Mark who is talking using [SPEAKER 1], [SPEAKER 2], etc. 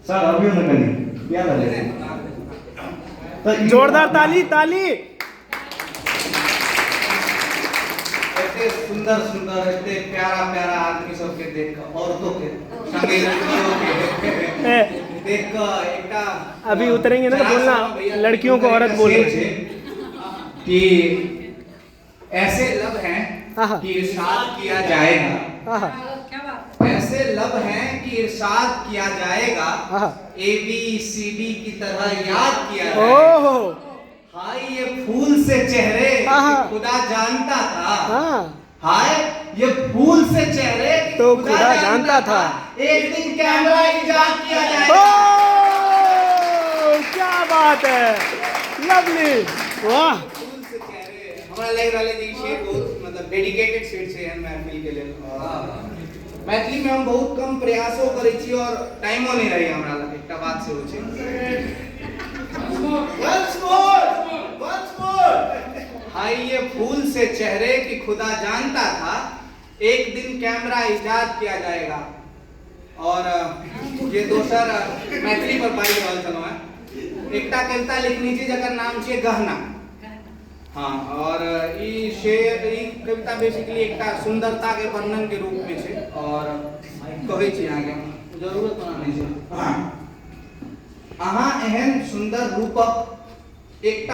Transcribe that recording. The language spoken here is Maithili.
[SPEAKER 1] सर, अबियौ ने कनि, किया लजै छी? तऽ ई
[SPEAKER 2] जोरदार ताली, ताली।
[SPEAKER 3] एते सुंदर सुंदर, एते प्यारा प्यारा आदमी सबके देख कऽ, औरतों के संगे लड़कियों के देख कऽ एकटा
[SPEAKER 2] अभी उतरेंगे ना तो
[SPEAKER 3] जरा
[SPEAKER 2] बोलना,
[SPEAKER 3] सा भैया
[SPEAKER 2] लड़कियों को औरत बोल रहे
[SPEAKER 3] शेर
[SPEAKER 2] हैं।
[SPEAKER 3] छै कि ऐसे लब हैं कि इरशाद किया जाएगा, ऐसे लब हैं कि इरशाद किया जाएगा, ए बी सी डी की तरह याद किया जाएगा।
[SPEAKER 2] ओहो।
[SPEAKER 3] हाय ये फूल से चेहरे कि खुदा जानता था, हाय ये फूल से चेहरे कि
[SPEAKER 2] तो खुदा जानता था,
[SPEAKER 3] एक दिन कैमरा इजाद किया जाएगा।
[SPEAKER 2] ओ, क्या बात है, लवली, वाह।
[SPEAKER 3] फूल से चेहरे हमरा लागि रहल है जे ई शेर बहुत मतलब डेडिकेटेड शेर छै एहन महफिल के लेल। और मैथिली में हम बहुत कम प्रयासो करै छी और टाइमो नहि रहै हमरा लग, एकटा बात सेहो छै। Once more, once more. हाय ये फूल से चेहरे कि खुदा जानता था, एक दिन कैमरा इजाद किया जाएगा। और जे दोसर मैथिली पर बाजि रहल छलहुँ हेँ, एकटा कविता लिखने छी जकर नाम छै गहना। हाँ, और ई शेर, ई कविता बेसिकली एकटा सुंदरता के वर्णन के रूप में छै। और कहै छी अहाँके, जरूरत ओना नहि छै। अहाँ एहन सुंदर रूपक एकटा